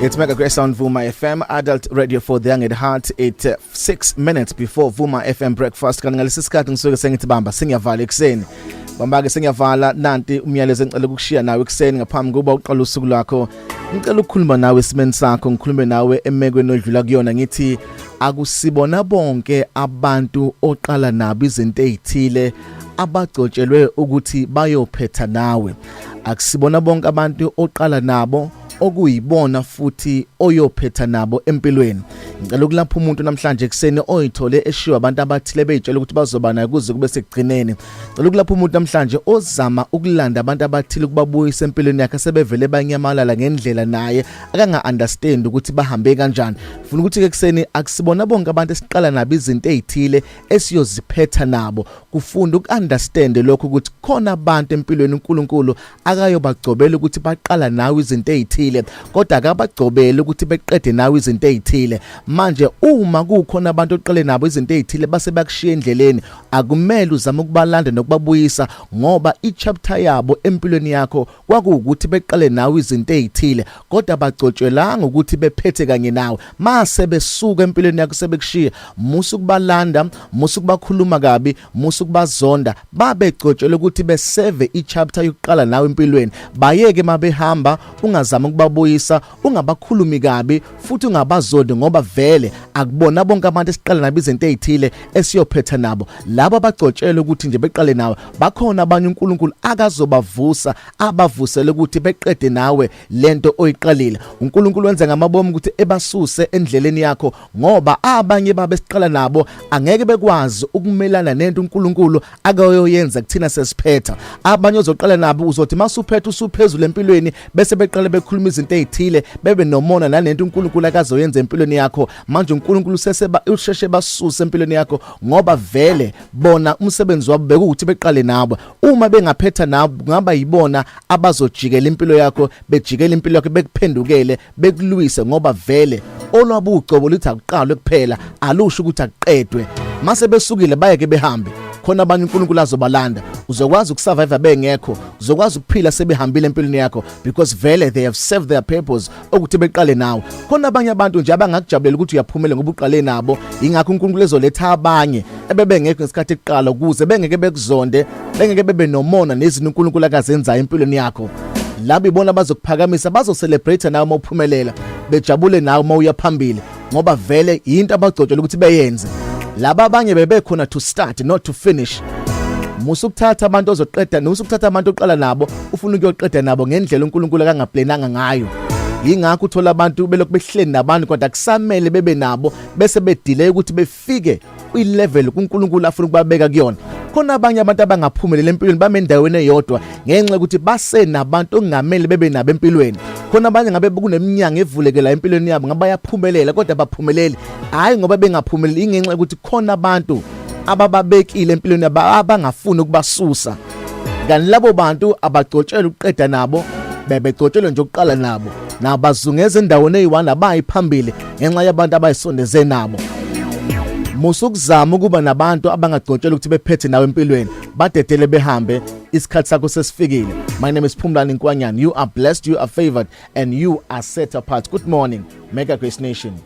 It's Mega Grace on Vuma FM, adult radio for the young at heart. It's 6 minutes before Vuma FM breakfast. Kanti ngalesi sikhathi ngisuke sengithi bamba sengiyavala ekuseni. Bamba ke sengiyavala, nanti umyalezo engicela ukukushiya nawe ekuseni ngaphambi kuba uqala usuku lwakho. Ngicela ukukhuluma nawe esimeni sakho, ngikhulume nawe emekweni odlula kuyona, ngithi akusibona bonke abantu oqala nabo izinto ezithile abagcotshelwe ukuthi bayophetha nawe. Akusibona bonke abantu oqala nabo okuyibona futhi oyophetha nabo empilweni. Ngicela ukulapha umuntu namhlanje ekuseni oyithole eshiwa abantu abathile beyitshela ukuthi bazoba naye kuze kube sekugcineni. Ngicela ukulapha umuntu namhlanje ozama ukulanda abantu abathile ukubabuyisa empilweni yakhe sebevele banyamalala ngendlela naye akanga understand ukuthi bahambe kanjani. Ngifuna ukuthi ke ekuseni akusibona bonke abantu esiqala nabo izinto ezithile esiyoziphetha nabo. Kufunda ukunderstand lokho ukuthi khona abantu empilweni uNkulunkulu akayobagcobela ukuthi baqala nawe izinto ezithile, kodwa akabagcobeli ukuthi beqede nawe izinto ezithile. Manje uma kukhona abantu oqale nabo izinto ezithile base bakushiya endleleni, akumele uzame ukubalanda nokubabuyisa, ngoba ichapter yabo empilweni yakho kwakuwukuthi beqale nawe izinto ezithile, kodwa bagcotshelanga ukuthi bephethe kanye nawe. Mase besuka empilweni yakho sebekushiya, musa ukubalanda, musa ukubakhuluma kabi, musa ukubazonda. Babegcotshelwe ukuthi beseve ichapter yokuqala nawe empilweni. Bayeke mabehamba, ungazami ukubabuyisa, ungabakhulumi kabi futhi ungabazondi, ngoba vele akubona bonke abantu esiqala nabo izinto ezithile esiyophetha nabo. Labo abagcotshelwe ukuthi nje beqale nawe, bakhona abanye uNkulunkulu akazobavusa, abavusele ukuthi beqede nawe lento oyiqalile. uNkulunkulu wenza ngamabomu ukuthi ebasuse endleleni yakho, ngoba abanye babe siqala nabo angeke bekwazi ukumelana nento uNkulunkulu akayoyenza kuthina sesiphetha. Abanye ozoqala nabo uzothi masuphetha usuphezulu empilweni bese beqala bekhuluma izinto ezithile, bebe nomona nalento uNkulunkulu akazoyenza empilweni yakho. Manje uNkulunkulu seseba usheshe basuse empilweni yakho, ngoba vele bona umsebenzi wabo bekuwukuthi beqale nabo. Uma bengaphetha nabo, kungaba yibona abazojikela impilo yakho, bejikela impilo yakho, bekuphendukele, bekulwise, ngoba vele olwabo ugcobo luthi akuqalwe kuphela, alusho ukuthi akuqedwe. Mase besukile, bayeke behambe, khona abanye uNkulunkulu azobalanda. Uzokwazi ukusurvive bengekho, uzokwazi ukuphila sebehambile empilweni yakho, because vele they have served their purpose ukuthi beqale nawe. Khona abanye abantu nje abangakujabulela ukuthi uyaphumela ngoba uqale nabo. Ingakho uNkulunkulu ezoletha abanye ebebengekho ngesikhathi ekuqala, ukuze bengeke bekuzonde, bengeke bebe nomona nezinto uNkulunkulu akazenzayo empilweni yakho. Labo ibona bazokuphakamisa, bazocelebrate nawe uma uphumelela, bejabule nawe uma uya phambili, ngoba vele into abagcotshelwe ukuthi beyenze. Laba abanye bebekhona to start, not to finish. Musa ukuthatha abantu ozoqeda, musa ukuthatha abantu oqala nabo ufuna ukuyoqeda nabo ngendlela uNkulunkulu akangaplananga ngayo. Yingakho uthola abantu belokhu behleli nabantu kodwa kusamele bebe nabo, bese bedelay ukuthi befike kwi-level kuNkulunkulu afuna ukubabeka kuyona. Khona abanye abantu abangaphumeleli empilweni, bame endaweni eyodwa ngenxa yokuthi basenabantu okungamele bebe nabo empilweni. Khona abanye ngabe kuneminyango evulekela empilweni yabo, ngabe bayaphumelela, kodwa baphumeleli hayi ngoba bengaphumeleli, ingenxa yokuthi khona abantu abababekile empilweni yabo abangafuni ukubasusa. Kanti labo bantu abagcotshelwe ukuqeda nabo, bebegcotshelwe nje ukuqala nabo. Nabazungeza endaweni eyi-one, abayi phambili ngenxa yabantu abayisondeze nabo. Musa ukuzama ukuba nabantu abangagcotshelwa ukuthi bephethe nawe empilweni. Badedele behambe, isikhathi sakho sesifikile. My name is Phumlani Nkwanyana. You are blessed, you are favored and you are set apart. Good morning, Mega Grace Nation.